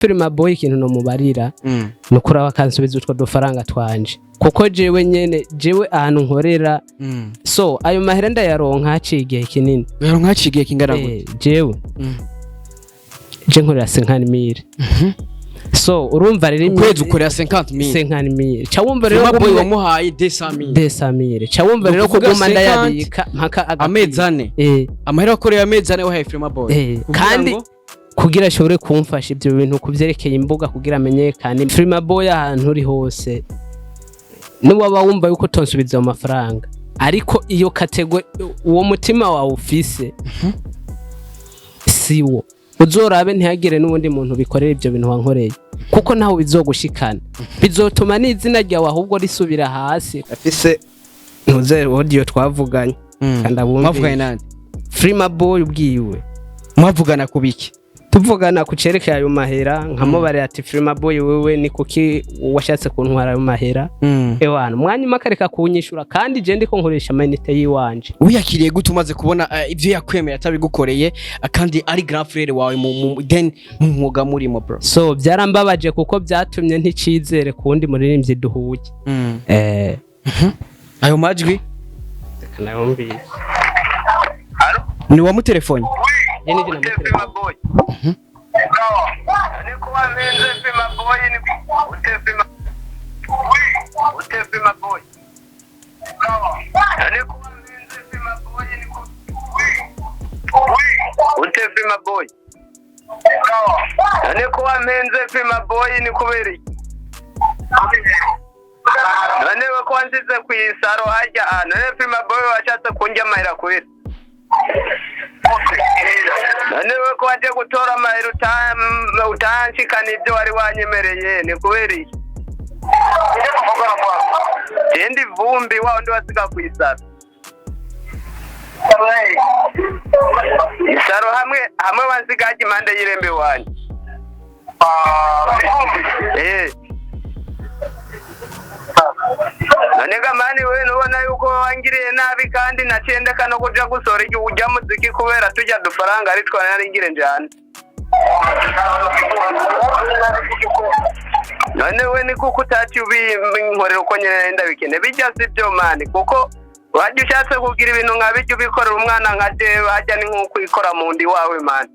Filima Boy, ikintu nomubarira ni ukuraba akansubiza utwo dufaranga twanje, kuko jewe nyene, jewe ahantu nkorera, so ayo mahera ndayaronka haciye igihe kinini. Uyaronka haciye igihe kingana gute? Jewe je nkorera 50 mille, so urumva rero Ukwezi ukorera 50 mille? 50 mille. Ca wumva rero Filima Boy ngumye wamuhaye 200 mille? 200 mille. Ca wumva rero Nukuvuga kuguma 50 ndayabika mpaka agakwiye. Amezi 4? Amahera wakoreye amezi 4 wahaye Filima Boy? Kugira Kandi ngo? Kugira ashobore kumfasha ibyo bintu kuvyerekeye imbuga, kugira amenyekane. Filima Boy, ahantu uri hose, niwaba wumva yuko utonsubiza ayo mafaranga, ariko iyo catégorie, uwo mutima wawe ufise siwo, uzorabe ntihagire n'uwundi muntu bikorera ibyo bintu wankoreye, kuko ntawe bizogushikana, bizotuma n'izina ryawe ahubwo risubira hasi. Afise ntuze audio twavuganye kandi abumvise. Mwavuganye nande? Filima Boy ubwiwe. Mwavugana ku biki? Tuvugana ku cerekeye ayo mahera, nkamubarira ati: "Filima Boy, wewe ni kuki washatse kuntwara ayo mahera?" Ewana, umwanya akareka kunyishura, kandi je ndiko nkoresha ama unités yiwanje. Wiyakiriye gute umaze kubona ivyo yakwemeye atabigukoreye, kandi ari grand frère wawe mu then mu mwuga murimo, bro? So byarambabaje, kuko byatumye nticizere ku wundi muririmbyi duhuye. Ayo majwi? Reka nayumvise. Ni wamutelefone? Je nije namutelefone. Filima Boy. Ni kuba mpenze Filima Boy, ni ute Filima, ute Filima Boy. Ni kuba mpenze Filima Boy, ni ute Filima Boy. Ni kuba mpenze Filima Boy, ni kubera iki? None we ko wansize ku isaro hajya, ah, none Filima Boy washatse kunjya amahera kubera? None we ko waje gutora amahera utanshikana ibyo wari wanyemereye, ni kubera iki? Jendi vumbi wa wundi wasiga ku isaro, isaro hamwe hamwe wansiga hajya impande y'irembo iwanyu. None gamani we nubona yuko wangiriye nabi, kandi naciye ndeka no kuja gusora igihe ujya muziki kubera tujya dufaranga ari twana nari njana. None we ni kuko utaciye ubinkorera uko nyene ndabikene? Bijya si byo mani, kuko wajya ushatse kugira ibintu nka bijya ubikorera umwana nka jewe, hajya ni nk'uko ikora mu ndi wawe mani.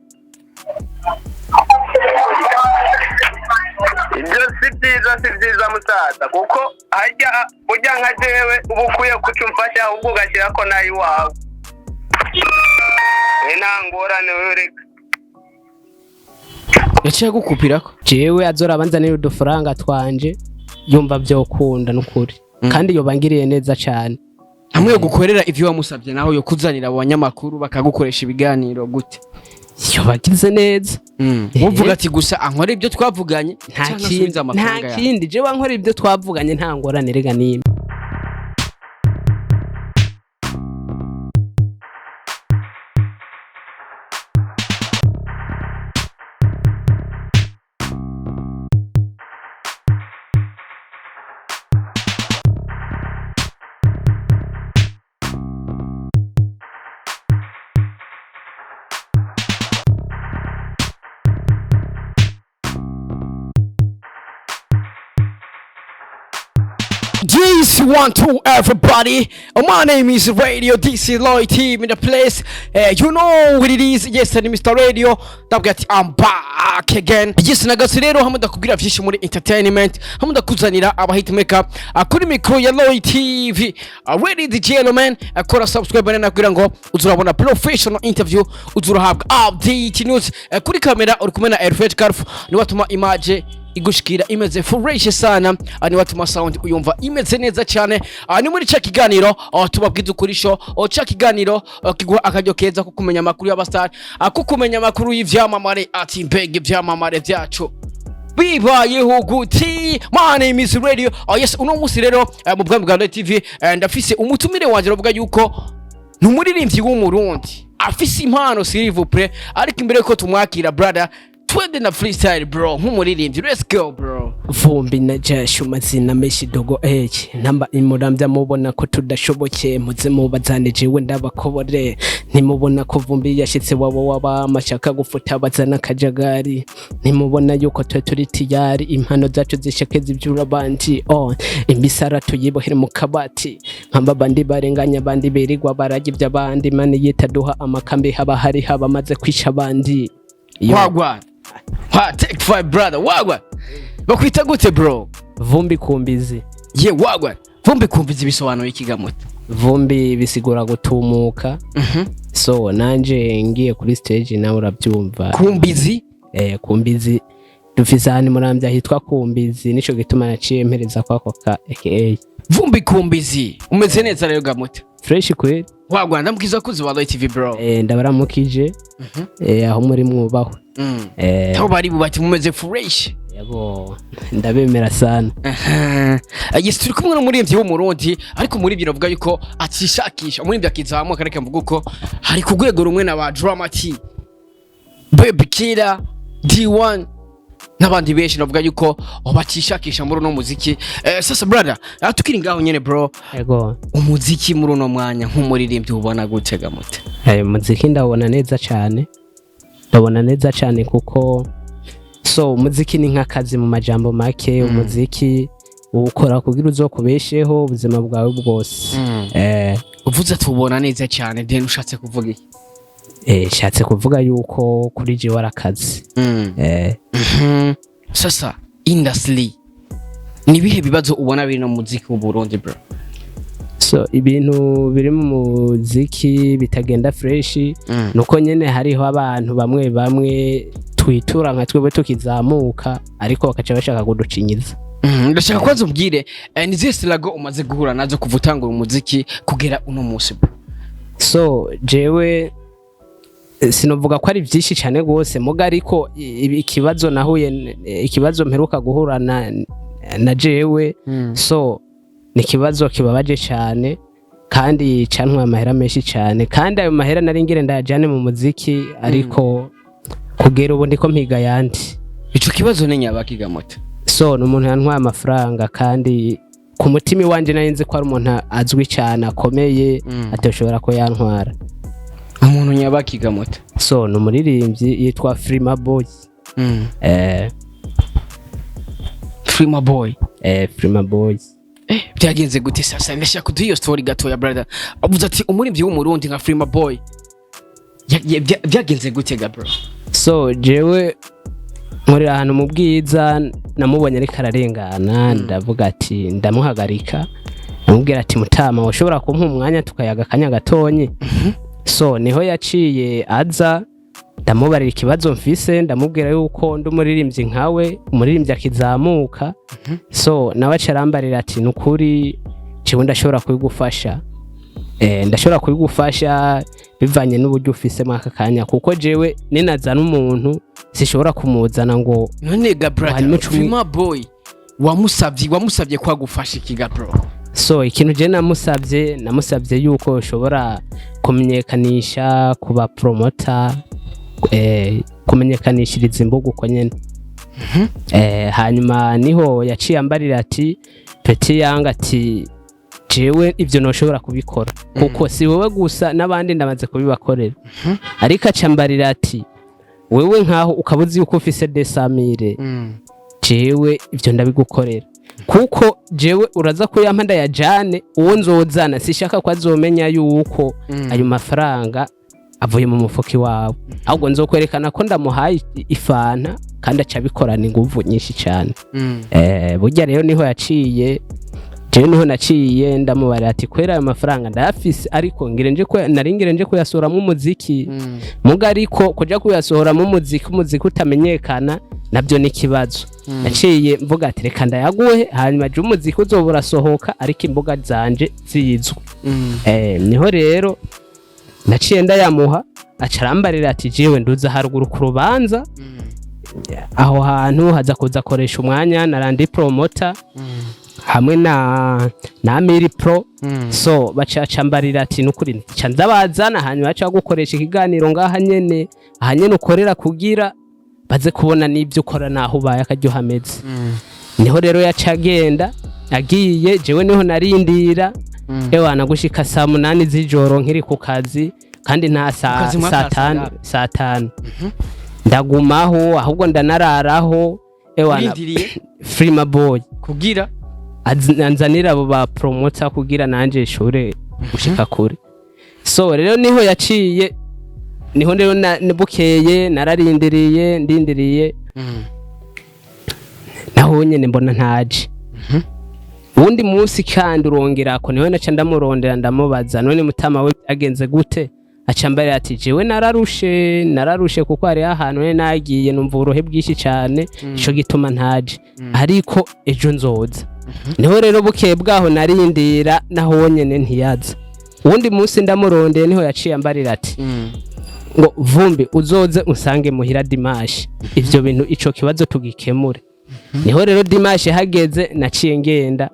Ibyo si byiza, si byiza musaza, kuko hajya ujya nka jewe uba ukwiye kuca umfasha, ahubwo ugashyirako nayo iwawe. Nta ngorane, wewe reka. Yaciye agukupirako? Jewe azorabanza niba udufaranga twanje yumva byokunda n'ukuri, kandi yobangiriye neza cyane. Hamwe yo gukorera ivyo wamusabye, naho yo kuzanira abo banyamakuru bakagukoresha ibiganiro gute? Yobagize neza. Muvuga ati gusa ankora ibyo twavuganye Nta canke kindi. asubize Nta amafaranga yawe. kindi, jewe ankora ibyo twavuganye, nta ngorane rega nimwe. This one to everybody. My name is Radio DC Lloyd team in the place. You know what it is. Yes, ni Mr. Radio. Ndavuga ati I'm back again. Yes, nagase rero hamwe ndakubwira vyinshi muri entertainment. Hamwe ndakuzanira aba hitmaker kuri micro ya Lloyd TV. Ladies and gentlemen, kora subscribe na kugira ngo uzurabona professional interview, uzurahabwa update news. Kuri kamera uri kumwe na Elfred Karf, ni watuma image igushikira imeze fresh sana, ni watuma sound uyumva imeze neza cyane. Ni muri ca kiganiro tubabwiza ukuri show, ca kiganiro kiguha akaryo keza ko kumenya amakuru y'abastar, ko kumenya amakuru y'ivyamamare, ati mbega ivyamamare vyacu bibayeho gute? My name is Radio. Oh yes, uno munsi rero mu bwami bwa TV ndafise umutumire wanje, aravuga yuko ni umuririmbyi w'Umurundi afise impano, s'il vous plaît. Ariko imbere yuko tumwakira, brother, twende na freestyle, bro, nk'umuririmbyi. Let's go, bro. Vumbi na Jashu, mazina menshi, dogo eke namba imuramvya, mubona ko tudashoboke, muze mubazane, jewe ndabakobore. Ntimubona ko Vumbi yashitse wabo wabama, ashaka gufuta bazana akajagari? Ntimubona yuko twe turi tiyari, impano zacu zishekeza ivyura abandi? Oh, imisara tuyibohere mu kabati nkamba abandi barenganya abandi, birirwa bararya ivy'abandi. Mani yitaduha amakambi, haba hari habamaze kwica abandi. Yo. Wagwan ha, take five brother. Wagwan, bakwita gute bro? Vumbi Kumbizi. Ye, wagwan Vumbi Kumbizi, bisobanuye ikigamuto? Vumbi bisigura gutumuka. So nanje ngiye kuri stage, nawe urabyumva. Kumbizi. Eh, Kumbizi, dufise ahantu Muramvya hitwa Kumbizi, nico gituma naciye mpereza kwako ka aka. Vumbi Kumbizi, umeze neza rero gamuto? Fresh kweli. Wagwan, ndamubwiza ko wa Roy TV bro. Eh, ndabaramukije. Aho muri mwubahwe. Aho bari bubati mumeze fresh? Yego, ndabemera sana. Aha. Yes, turi kumwe n'umuririmbyi w'Umurundi, ariko umuririmbyi navuga yuko atishakisha, umuririmbyi akizamuka, reka mvuga uko, hari ku rwego rumwe na ba Drama T, Baby Killer, D1 n'abandi benshi, navuga yuko batishakisha muri uno muziki. Sasa brother, tukiri ngaho nyene bro, Yego. umuziki muri uno mwanya nk'umuririmbyi ubona gute gamute? Muziki ndabona neza cyane, ndabona neza cyane kuko so umuziki ni nk'akazi mu majambo make. Umuziki uwukora kugira uzokubesheho ubuzima bwawe bwose. Uvuze ati ubona neza cyane, then ushatse kuvuga iki? Shatse kuvuga yuko kuri jewe ari akazi. Sasa industry, ni ibihe bibazo ubona biri no mu muziki w'u Burundi bro? So ibintu biri mu muziki bitagenda fresh, nuko nyene hariho abantu bamwe bamwe twitura nka twebwe tukizamuka, ariko bakaca bashaka kuducinyiza. Ndashaka kwanza umbwire ni zihe struggle umaze guhura nazo kuva utangura umuziki kugera uno munsi bro? So jewe sinovuga ko ari byinshi cyane rwose muga, ariko ikibazo nahuye ikibazo mperuka guhura na jewe, so ni ikibazo kibabaje cyane kandi cantwaye amahera menshi cyane, kandi ayo mahera nari ngire ndayajane mu muziki, ariko kugera ubu ndiko mpiga ayandi. Ico kibazo ni nyabaki gamoto? So ni umuntu yantwaye amafaranga, kandi ku mutima iwanje nari nzi ko ari umuntu azwi cyane akomeye, atashobora ko yantwara. Umuntu nyabaki gamoto? So ni umuririmbyi yitwa Frima Boy. Frima Boy? Frima Boy. Byagenze gute sasa? Ndashaka kuduha iyo story gatoya brother. Avuze ati umuririmbyi w'Umurundi nka Frima Boy. Byagenze gute ga bro? So jewe nkorera ahantu mu Bwiza, namubonye ariko ararengana, ndavuga ati ndamuhagarika, ndamubwira ati: "Mutama, ushobora kumpa umwanya tukayaga akanya gatonyi?" So niho yaciye aza, ndamubarira ikibazo mfise, ndamubwira yuko ndi umuririmbyi nkawe, umuririmbyi akizamuka. So nawe aca arambarira ati: "Nukuri jewe ndashobora kubigufasha, ndashobora kubigufasha bivanye n'uburyo ufise muri aka kanya, kuko jewe ninazana umuntu sishobora kumuzana ngo None ga brother, hanyuma Frima Boy wamusavye ko agufasha iki ga bro? So ikintu je namusabye yuko ushobora kumenyekanisha kuba promoter, kumenyekanishiriza imbuga uko nyene. Hanyuma niho yaciye ambarira ati: "Petit yanga," ati, "jewe ibyo ntushobora kubikora kuko si wowe gusa, n'abandi ndamaze kubibakorera." Ariko aca ambarira ati: "Wewe nkaho ukaba uzi yuko ufise 200 000, jewe ibyo ndabigukorera, kuko jewe uraza kuyampa ndayajane, uwo nzozana sishaka ko azomenya yuko ayo mafaranga avuye mu mufuka iwawe, ahubwo nzokwerekana ko ndamuhaye ifanta." Kandi aca abikorana inguvu nyinshi cyane. Burya rero niho yaciye, jewe niho naciye ndamubarira ati: "Kwera ayo mafaranga ndayafise, ariko ngire nje ko nari ngire nje kuyasohoramo umuziki muga, ariko kuja kuyasohoramo umuziki, umuziki utamenyekana nabyo ni ikibazo." Naciye mvuga ati: "Reka ndayaguhe, hanyuma je umuziki uzoba urasohoka ariko imbuga zanje zizwe." Niho rero naciye ndayamuha, aca arambarira ati: "Jewe nduza haruguru ku rubanza." Aho hantu haza kuza akoresha umwanya na Randi Promoter hamwe na Amiri Pro. So baca mbarira ati: "Nukuri nca ndabazana, hanyuma baca gukoresha ikiganiro ngaha nyene, aha nyene ukorera, kugira baze kubona n'ibyo ukora naho ubaye akaryo hameze." Niho rero yaca agenda. Agiye, jewe niho narindira, ewana, gushika saa 8 z'ijoro nkiri ku kazi, kandi nta Ku kazi mwataha saa 5. saa ngapi? Saa 5 ndagumaho, ahubwo ndanararaho, ewana. Urindiriye? Frima Boy. Kugira? Anzanira abo ba promoter kugira nanje ishure gushika kure. So rero niho yaciye, niho rero bukeye nararindiriye, ndindiriye, naho nyene mbona ntaje. Uwundi munsi kandi urongerako, niho naca ndamurondera, ndamubaza: "None mutama we, byagenze gute?" Aca mbarira ati: "Jewe nararushe, nararushe kuko hariho ahantu nari nagiye, numva uburuhe bwinshi cyane, ico gituma ntaje, ariko ejo nzoza." Niho rero bukeye bwaho narindira, naho nyene ntiyaza. Uwundi munsi ndamurondeye, niho yaciye ambarira ati ngo: "Vumbi, uzoze unsange muhira dimanche, ivyo bintu, ico kibazo tugikemure." Niho rero dimanche hageze naciye ngenda.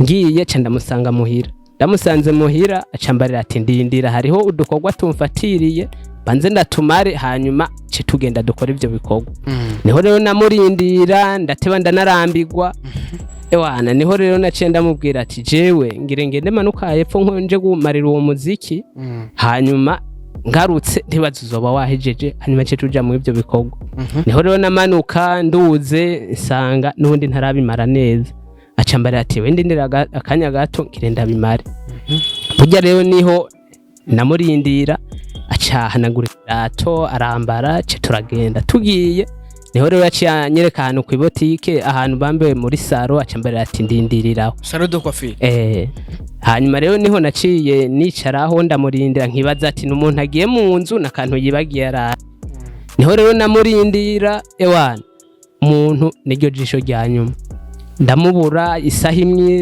Ngiye, ca ndamusanga muhira. Ndamusanze muhira, aca mbarira ati: "Ndindira, hariho udukorwa tumfatiriye, banze ndatumare, hanyuma ce tugenda dukora ivyo bikorwa." Niho rero namurindira, ndateba, ndanarambirwa, ewana. Niho rero naciye ndamubwira ati: "Jewe ngire ngende manuka hepfo nje gumarira uwo muziki, hanyuma ngarutse ntibaze uzoba wahejeje, hanyuma ce tuja mu ivyo bikorwa." Niho rero namanuka, nduze nsanga n'ubundi ntarabimara neza. Aca mbarira ati: "We ndindira akanya gato, ngire ndabimare." Burya rero niho namurindira, aca ahanagura ikirato, arambara, ce turagenda. Tugiye, niho rero yaciye anyereka ahantu kw'ibotike, ahantu bambaye muri salon, aca mbarira ati: "Ndindiriraho." Salon de coiffure. Hanyuma rero niho naciye nicaraho, ndamurindira, nkibaza ati n'umuntu agiye mu nzu n'akantu yibagiye arara. Niho rero namurindira, ewana, umuntu niryo jisho rya nyuma, ndamubura. Isaha imwe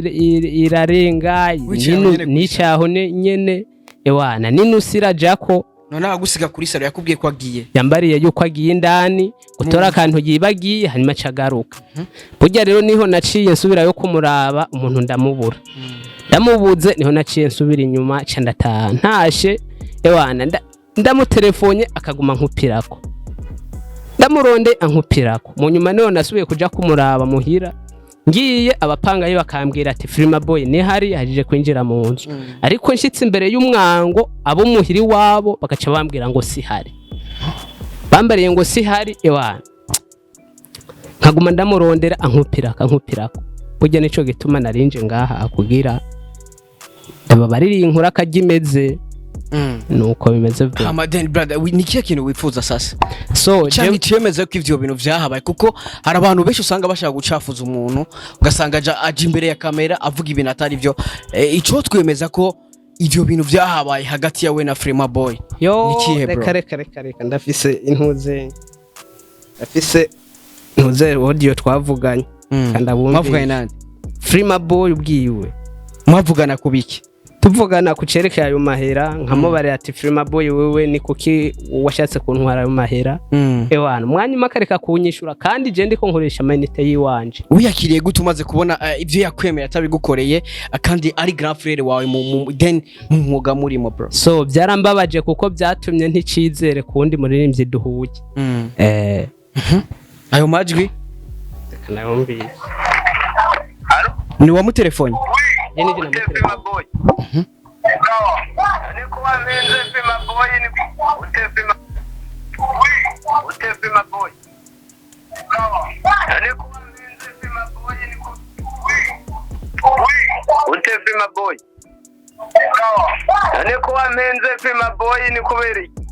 irarenga. Wicaye aho nyene? Nicaye aho nyene, ewana, n'inusu irajako. None agusiga kuri salon, yakubwiye ko agiye? Yambariye yuko agiye indani gutora akantu yibagiye, hanyuma aca agaruka. Burya rero niho naciye nsubirayo kumuraba, umuntu ndamubura. Ndamubuze, niho naciye nsubira inyuma, ca ndataha. Ntashe, ewana, ndamutelefone akaguma nkupirako, ndamuronde ankupirako. Mu nyuma niho nasubiye kuja kumuraba muhira. Ngiye, abapangayi bakambwira ati: "Filima Boy nihari, yaje kwinjira mu nzu." Ariko nshitse imbere y'umwango, abo muhira iwabo bagaca bambwira ngo sihari, bambariye ngo sihari. Ewana, nkaguma ndamurondera, ankupirako, ankupirako. Burya nico gituma narinje ngaha kugira ndababaririye inkuru akarya imeze, nuko bimeze vuba. Hama then brother, ni kihe kintu wifuza sasa? So Canke icemeza ko ivyo bintu vyahabaye? Kuko hari abantu benshi usanga bashaka gucafuza umuntu, ugasanga aja imbere ya kamera avuga ibintu atari vyo. Ico twemeza ko ivyo bintu vyahabaye hagati yawe na Frema Boy Yo. ni kihe, bro? Reka, reka, reka, reka, ndafise intuze, ndafise intuze audio twavuganye. Kandi abumvise. Mwavuganye nande? Frima Boy ubwiwe. Mwavugana ku biki? Tuvugana ku cerekeye ayo mahera, nkamubarira ati: "Frima Boy, wewe ni kuki washatse kuntwara ayo mahera?" Ewana, umwanya akareka kunyishura, kandi je ndiko nkoresha amayinite yiwanje. Wiyakiriye gute umaze kubona ivyo yakwemeye atabigukoreye, kandi ari grand frère wawe mu then mu mwuga murimo, bro? So byarambabaje, kuko byatumye nticizere ku wundi muririmbyi duhuye. Ayo majwi? Reka nayumvise. Ni wamutelefone? Je nije Ute namutelefone. Fima Boy. Ni kuwa menze Fima Boy ni ute Fima, ute Fima Boy. Ni kuwa menze Fima Boy ni ute Fima Boy. Ni kuwa menze Fima Boy ni kubera iki?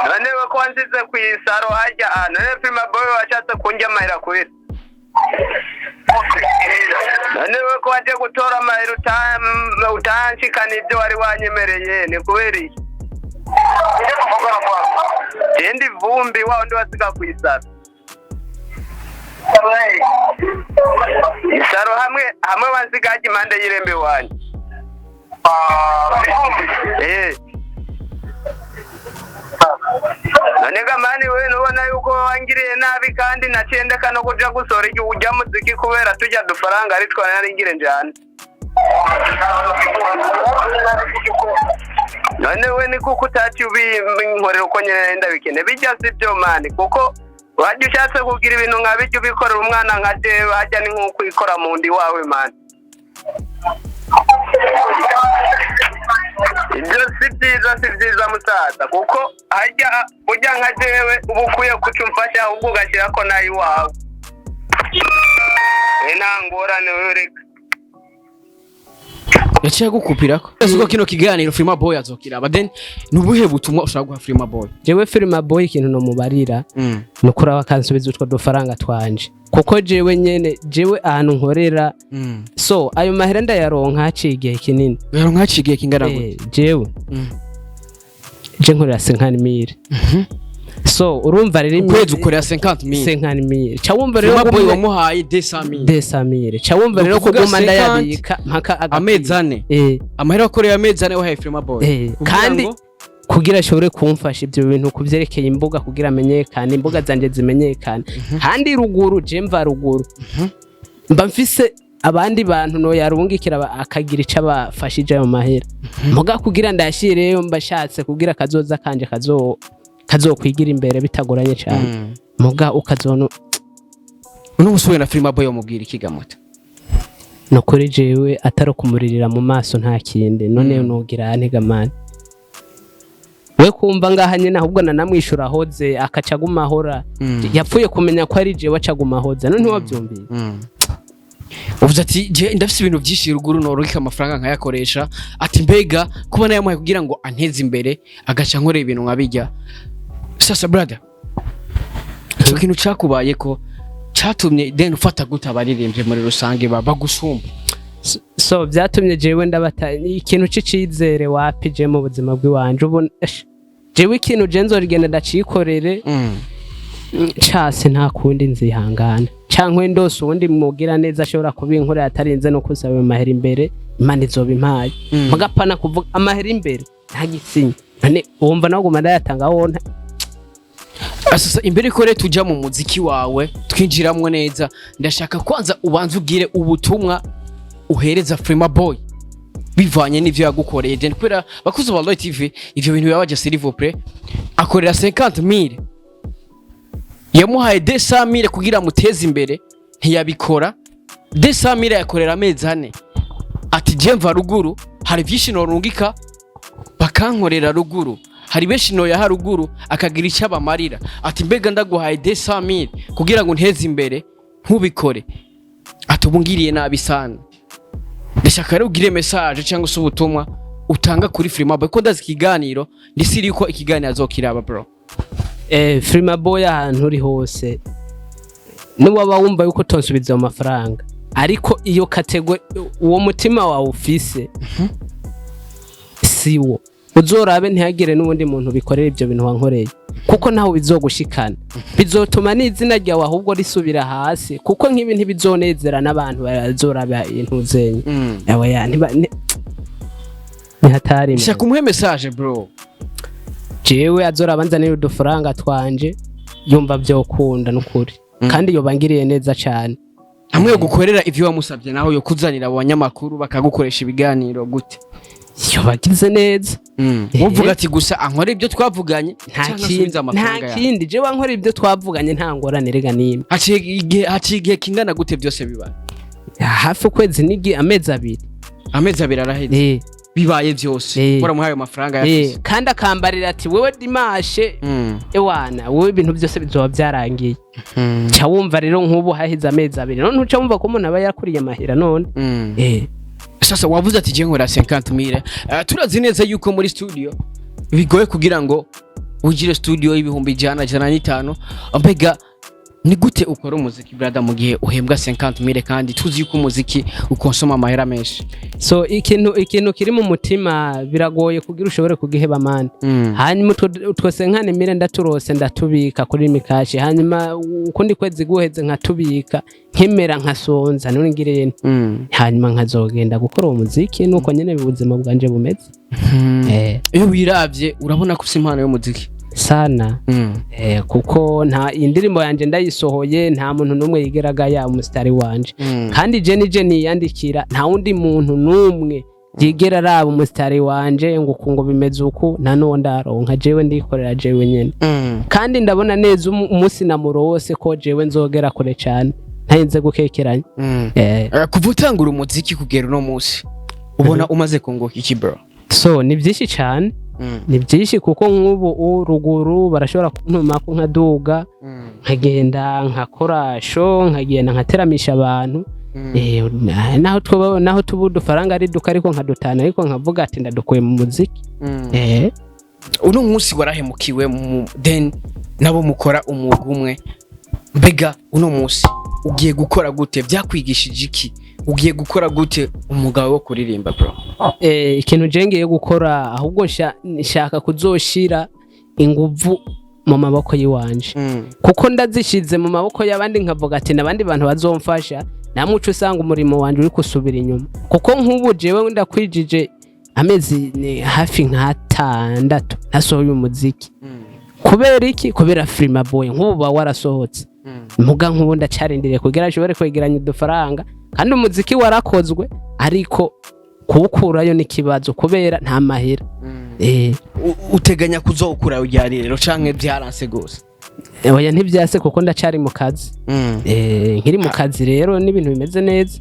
None we ko wansize ku isaro hajya, none Fima Boy washatse kunjya amahera kubera? None we ko waje gutora amahera utanshikana ibyo wari wanyemereye, ni kubera iki? Jendi Vumbi, wa wundi wasiga ku isaro, isaro hamwe hamwe wansiga hajya impande y'irembo iwanyu. None gamani we, nubona yuko wangiriye nabi, kandi naciye ndeka no kuja gusora igihe ujya muziki kubera tujya dufaranga ari twana nari njana. None we ni kuko utaciye ubinkorera uko nyene ndabikeneye? Bijya si byo mani, kuko Wajya ushatse kugira ibintu nka bijya ubikorera umwana nka jewe, hajya ni nk'uko ikora mu ndi wawe man. Ibyo si byiza, si byiza musaza, kuko hajya ujya nka jewe uba ukwiye kuca umfasha, ahubwo ugashyira ko nayo iwawe. Nta ngorane, wewe reka. Yaciye agukupirako. Ese uko kino kiganiro Frima Boy azokiraba, then ni ubuhe butumwa ushaka guha Frima Boy? Jewe Frima Boy, ikintu nomubarira ni ukuraba akansubiza utwo dufaranga twanje, kuko jewe nyene, jewe ahantu nkorera, so ayo mahera ndayaronka haciye igihe kinini. Uyaronka haciye igihe kingana gute? Jewe je nkorera 50 mille, so urumva rero Ukwezi ukorera 50 mille? 50 mille. Ca wumva rero Frima Boy wamuhaye 200 mille. 200 mille. Ca wumva rero Ni ukuvuga kuguma 50 ndayabika mpaka agakwiye. Amezi 4. Amahera wakoreye amezi 4 wahaye Frima Boy. Kugira Kandi ngo kugira ashobore kumfasha ibyo bintu kuvyerekeye imbuga, kugira amenyekane, imbuga zanje zimenyekane. Kandi ruguru, je mva ruguru, mba mfise abandi bantu no yarungikira akagira ico abafashije ayo mahera. Muga kugira ndayashireyo, mba shatse kugira kazoza kanje kazokwigira imbere bitagoranye cane. Muga ukazona Uno musore na Frima Boy wamubwira ikigamuta? Nukuri jewe atari ukumuririra mu maso, nta kindi. None nugira ntega man, we kumva ngaha nyene, ahubwo nanamwishura ahoze, akaca aguma ahora. Yapfuye kumenya ko ari jewe, aca aguma ahoze. None ntiwavyumviye? Uvuze ati je ndafise ibintu byinshi ruguru norogika amafaranga nkayakoresha. Ati mbega kuba nayamuhaye kugira ngo anteze imbere, agaca nkorera ibintu nkabijya. Sasa brother, icyo kintu cakubaye ko catumye then ufata gute abaririmbyi muri rusange bagusumba? So byatumye jewe ndabata ikintu c'icizere wapi. Je mu buzima bw'iwanje ubu jewe ikintu je nzorigenda ndacikorere case, nta kundi, nzihangana cankwe ndose uwundi mugira neza ashobora kubinkorera atarinze no kusaba amahera imbere. Imana izoba impaye. Mugapana kuvuga amahera imbere nta gisinya. None wumva nawe guma ndayatanga wonta? Sasa imbere ko rero tuja mu muziki wawe twinjiramwo neza, ndashaka kwanza ubanze ugire ubutumwa uhereza Frima Boy bivanye n'ivyo yagukoreye. Then kubera bakuze ba Roy TV, ivyo bintu bibabaje. S'il vous plaît, akorera 50 mille, yamuhaye 200 mille kugira amuteze imbere, ntiyabikora. 200 mille yakorera amezi 4. Ati je mva ruguru, hari vyinshi norungika bakankorera ruguru, hari benshi noyaha ruguru akagira icyo abamarira. Ati mbega ndaguhaye 200 mille kugira ngo nteze imbere, ntubikore, ati ubu ngiriye nabi sana. Ndashaka rero ugire message cyangwa se ubutumwa utanga kuri Frima Boy, ko ndazi ikiganiro, ndisiri yuko ikiganiro azokiraba, bro. Frima Boy, ahantu uri hose, niwaba wumva yuko utonsubiza ayo mafaranga, ariko iyo catégorie, uwo mutima wawe ufise siwo uzorabe, ntihagire n'ubundi muntu bikorera ibyo bintu wankoreye, kuko ntawe bizogushikana. Bizotuma n'izina ryawe ahubwo risubira hasi, kuko nk'ibi ntibizonezera n'abantu bazoraba intuzenye. Oya, ni hatari. Ndashaka umuhe message, bro. Jewe azorabanza niba udufaranga twanje yumva byokunda n'ukuri, kandi yobangiriye neza cyane. Hamwe yo gukorera ivyo wamusabye, naho yo kuzanira abo banyamakuru bakagukoresha ibiganiro gute? Yobagize neza. Muvuga ati gusa ankora ibyo twavuganye Nta canke kindi. asubize Nta amafaranga yawe. kindi, jewe ankora ibyo twavuganye, nta ngorane rega n'imwe. Haciye igihe kingana gute byose bibaye? Hafi ukwezi n'igi amezi 2. Amezi 2 araheze bibaye byose, waramuhaye ayo mafaranga yafise. Kandi akambarira ati wewe dimanche, ewana wewe ibintu byose bizoba byarangiye. Ca wumva rero nk'ubu haheze amezi 2, none uca wumva ko umuntu aba yakuriye amahera none. Sasa wavuze ati je nkora 50 mille. Turazi neza yuko muri studio bigoye kugira ngo ugire studio y'ibihumbi 100, 105. Mbega ni gute ukora umuziki, brother, mu gihe uhembwa 50 mille, kandi tuzi yuko umuziki ukonsoma amahera menshi? So ikintu kiri mu mutima biragoye kugira ushobore kugiheba man. Hanyuma utwo 50 mille ndaturose, ndatubika kuri Lumicash. Hanyuma ukundi kwezi guheze nkatubika, nkemera nkasonza, none ngirente. Hanyuma nkazogenda gukora uwo muziki. Nuko nyene ubuzima bwanje bumeze. Iyo wiravye urabona ko ufise impano y'umuziki? Sana. Kuko nta indirimbo yanje ndayisohoye, nta muntu n'umwe yigeraga ya umusitari wanje. Kandi je nije niyandikira, nta wundi muntu n'umwe. Yigera araba umusitari wanje ngo uku, ngo bimeze uku, nta n'uwo ndaronka. Jewe ndikorera jewe nyene. Kandi ndabona neza umunsi namurose ko jewe nzogera kure cane, ntarinze gukekeranya. Kuva utangura umuziki kugera uno munsi, ubona umaze kunguka iki, bro? So ni byinshi cyane. Ni byinshi kuko nk'ubu ruguru barashobora kuntuma ko nkaduga, nkagenda nkakora show, nkagenda nkateramisha abantu. Naho twaba, naho tuba udufaranga ari duka, ariko nkadutana, ariko nkavuga ati ndadukuye mu muziki. Uno munsi warahemukiwe mu then nabo mukora umwuga umwe. Mbega uno munsi ugiye gukora gute? Byakwigishije iki? Ugiye gukora gute umwuga wo kuririmba, bro? Ikintu je ngiye gukora, ahubwo nshaka kuzoshira inguvu mu maboko yiwanje, kuko ndazishize mu maboko y'abandi, nkavuga ati n'abandi bantu bazomfasha, namwe uca usanga umurimo wanje uri gusubira inyuma. Kuko nk'ubu jewe ndakwijije amezi ni hafi nk'atandatu ntasohoye umuziki. Kubera iki? Kubera Frima Boy nk'ubu ba warasohotse, muga nk'ubu ndacarindiriye kugira nshobore kwegeranya udufaranga. Kandi umuziki warakozwe, ariko kuwukurayo ni ikibazo kubera nta mahera. Uteganya kuzowukura ryari rero, canke byaranse gose? Oya, ntibyase kuko ndacari mu kazi. Nkiri mu kazi rero n'ibintu bimeze neza.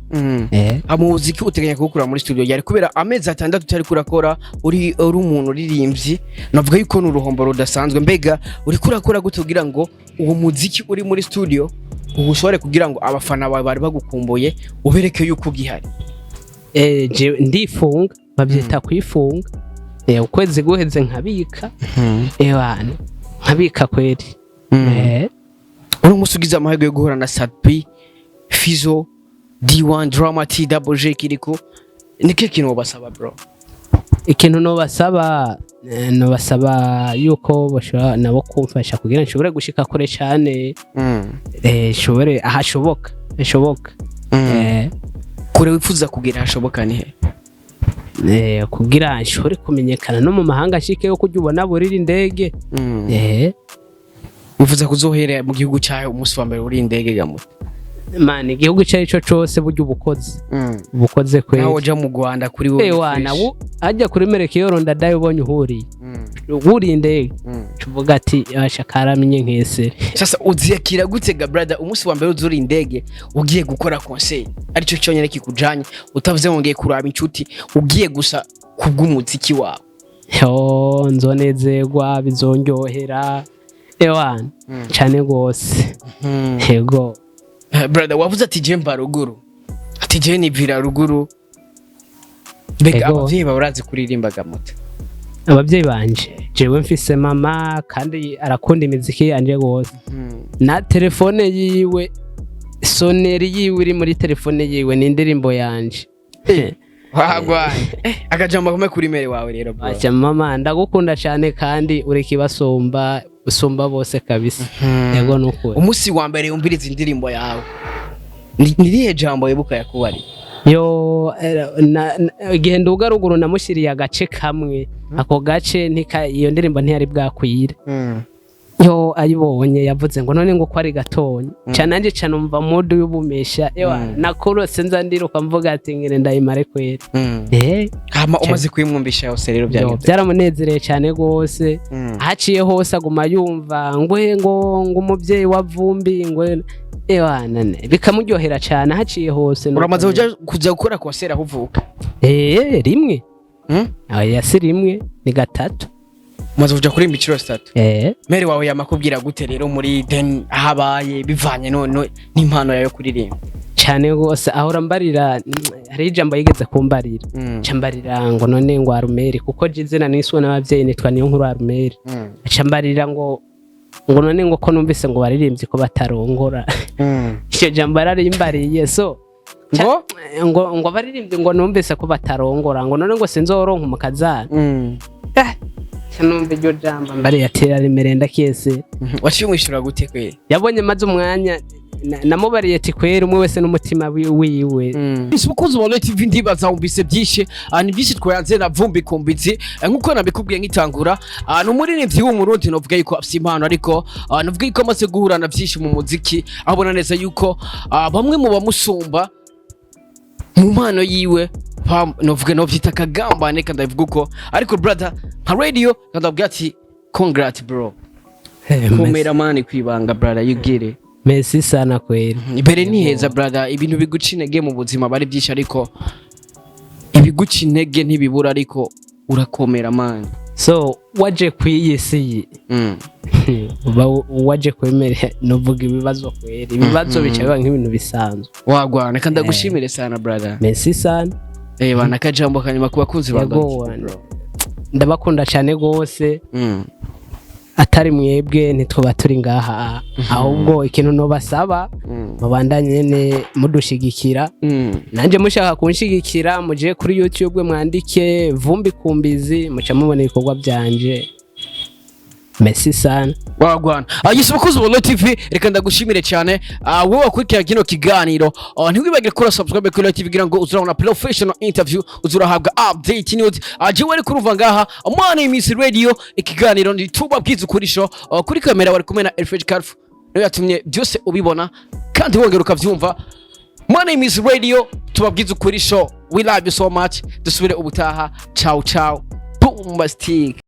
Umuziki uteganya kuwukura muri studio yari kubera amezi 6 utari kurakora, uri umuntu uririmbyi, navuga yuko ni uruhombo rudasanzwe. Mbega uriko urakora gute kugira ngo uwo muziki uri muri studio uwushobore, kugira ngo abafana bawe bari bagukumbuye ubereke yuko ugihari? Jewe ndifunga, babyita kwifunga. Ukwezi guheze nkabika, ewana, nkabika kweri. Uno munsi ugize amahirwe yo guhura na Sat-B, Fizo, D1, Drama T, Double J, Kiriko, ni kihe kintu wobasaba, bro? Ikintu nobasaba, nobasaba yuko bashobora nabo kumfasha kugira nshobore gushika kure cyane, nshobore ahashoboka hashoboka. Kure wifuza kugera hashoboka ni he? Kugira nshobore kumenyekana no mu mahanga, nshikeyo kurya ubona burira indege. Wifuza kuzohera mu gihugu cyawe umunsi wa mbere uri indege gamuta? Man, igihugu icyo ari cyo cose burya ubukoze ubukoze kweri. Nawe uja mu Rwanda kuri wowe Wana fresh. Ajya kuri Merekeyoro ndadaye ubonye uhuriye wuriye indege, tuvuga ati asha karamenye nkesere. Sasa uziyakira gute ga, brother, umunsi wa mbere uzuri indege ugiye gukora concert, aricyo cyonyine kikujanye, utavuze ngo ngiye kuraba inshuti, ugiye gusa kubw'umuziki wawe? Yo, nzonezerwa, bizonryohera, ewana, cyane rwose, yego. Brother, wavuze ati je mba ruguru, ati je nivira ruguru. Mbega Ego. abavyeyi bawe urazi kuririmba gamuta? Ababyeyi banje, jewe mfise mama kandi arakunda imiziki yanje rwose. Na telefone yiwe, sonnerie yiwe iri muri telefone yiwe ni indirimbo yanje. Wagwaye akajambo kamwe kuri mère wawe rero, bro. Acha mama, ndagukunda cyane kandi uri kibasumba, usumba bose kabisa, yego, nukuri. Umunsi wa mbere yumviriza indirimbo yawe, ni irihe jambo wibuka yakubariye? Yo, igihe nduga ruguru namushyiriye agace kamwe, ako gace iyo ndirimbo ntiyari bwakwire. Yo, ayibonye yavuze ngo none ngo ko ari gatonya cyane, nanjye cyane umva mudu y'ubumesha. Ewa, nakurose nza ndiruka mvuga ati ngire ndayimare kweri. Hama umaze kuyimwumvisha yose rero Yo, byagenze? Byaramunezereye cyane rwose. Ahaciye hose aguma yumva ngo umubyeyi wa Vumbi, ngo ewa nane, bikamuryohera cyane ahaciye hose. Uramaze kuja gukora concert aho uvuka? Rimwe. Oya, si rimwe, ni gatatu. Umaze kuja kuririmba inshuro zitatu? Eh. Mère wawe yamakubwira gute rero muri then ahabaye bivanye no n'impano yawe yo kuririmba? Cyane rwose, ahora mbarira. Hari ijambo yigeze kumbarira, ca mbarira ngo none ngo Arumeri, kuko je izina niswe n'abavyeyi nitwa niyo nkuru Arumeri. Aca mbarira ngo none ngo ko numvise ngo baririmbyi ko batarongora. Iryo jambo yararimbariye, so Ngo? Ngo abaririmbyi ngo numvise ko batarongora, ngo none ngo sinzoronka umukazana. Ca numva iryo jambo mbariye ati raremereye ndakese. Waciye umwishura gute kweri? Yabonye maze umwanya namubariye ati kweri umwe wese n'umutima wiwe. Umukunzi wa Royal TV, ndibaza wumvise byinshi. Ni byinshi twayanze na Vumbi Kumbitsi. Nkuko nabikubwiye nkitangura, ni umuririmbyi w'Umurundi novuga yuko afise impano, ariko novuga yuko amaze guhura na byinshi mu muziki, aho ubona neza yuko bamwe mu bamusumba mu mpano yiwe. Novuga novyita akagambane, kandi ndabivuga uko, ariko brother, nka Radio ndabwira ati congrats bro. Komera man, kwibanga brother, you get it. Merci sana kweli. Imbere ni heza brother. Ibintu biguca intege mu buzima bari byinshi, ariko ibiguca intege ntibibura, ariko urakomera man. So waje kw'iyi si, uba waje kwemera, nuvuga ibibazo kweli, ibibazo bica biba nk'ibintu bisanzwe. Wagwana, kandi ndagushimire sana brother. Merci sana. Eh bana, akajambo kanyuma ku bakunzi ba Yego. Roy TV, bro. Ndabakunda cyane rwose. Atari mwebwe ntitwoba turi ngaha. Ahubwo ikintu nobasaba, mubandanye nyene mudushigikira. Nanjye mushaka kunshigikira, muje kuri YouTube mwandike Vumbi Kumbizi, muca mubona ibikorwa byanje. Merci sana. Wagwana. Yes, bakunzi ba Royal TV, reka ndagushimire cyane. Wowe wakurikira kino kiganiro, ntiwibagire gukora subscribe kuri Royal TV kugira ngo uzurabona professional interview, uzurahabwa update news. Jewe ari kurumva ngaha, my name is Radio, ikiganiro ni Tubabwize Ukuri Show. Kuri kamera wari kumwe na Alfred Carf, niwe yatumye byose ubibona kandi wongera ukavyumva. My name is Radio, Tubabwize Ukuri Show. We love you so much. Dusubire ubutaha. Ciao ciao. Bombastic.